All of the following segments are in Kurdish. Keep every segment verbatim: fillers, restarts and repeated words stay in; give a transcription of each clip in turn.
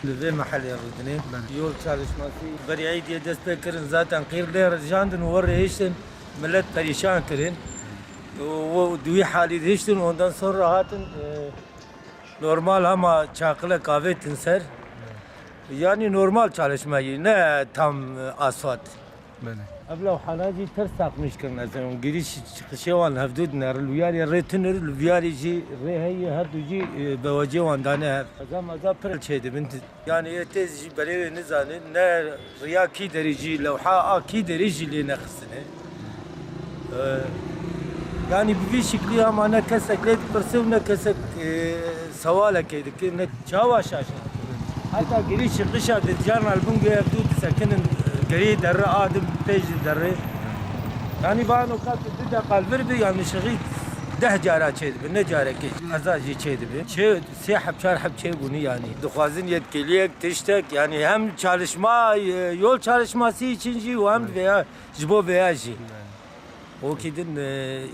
Li vê mehelê rûdinê yol çalışması berî Îdiyê dest pê kirin, zaten qîr lê rijandin û werê hiştin, millet perîşan kirin. Û, û di wî halî de hiştin, ondan sonra hatin, e, normal hema çaqilek avêtin ser. Yani normal çalışmayı, ne tam, e, asfalt. Belê. Ev lewhana jî ters takmiş kirin, ez ê giriş çıkışê wan hevdû dine, li viyarê rê tunir, li viyarê jî rê heye, her du jî, e, bewecê wan dane hev. Eza meza pir çêdibin. Yani ê têz jî berê wê nizanin, ne riya kî derî jî, lewha a kî derî jî lê nexistine. E, yani bi vî şiklî ama ne kesek lê dipirse û ne kesek, e, sewalekê dike, ne çawa şaşin. Heta girî şiqişa di carna li bin guya ev dû disekinin, e, gerî derre a di pêş di derre. Yani vano ka tu du deqa li vir bi, yani şixî deh cara çêdibi, ne carekê. Qeza jî çêdibi. Çê, sê heb çar heb çêbûnî yani. Dixwazin yetkiliyek, tiştek, yani hem çalışma, e, yol çalışması için jî û hem veya ji bo veya jî. Wekî din, e, e,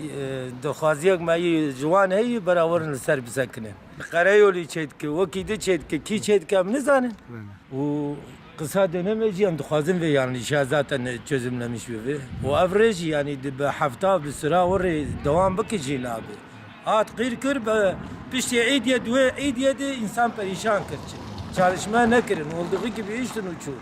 daxwaziyek me yî ji wan heye, bera werin li ser bisekinin. Qereyolî çêdike, wekî di çêdike, kî çêdike em nizanin. Û qisa döneme jî em dixwazin vê yanlışa zaten çözümlemiş bibe. Û ev rê jî yani di bi hefta bi sira werê dewam bike jî nabe. Hat qîr kir, bi piştî Îdiyê, duê Îdiyê de insan perîşan kir. Çalışma nekirin, olduğu gibi iştin û çûn.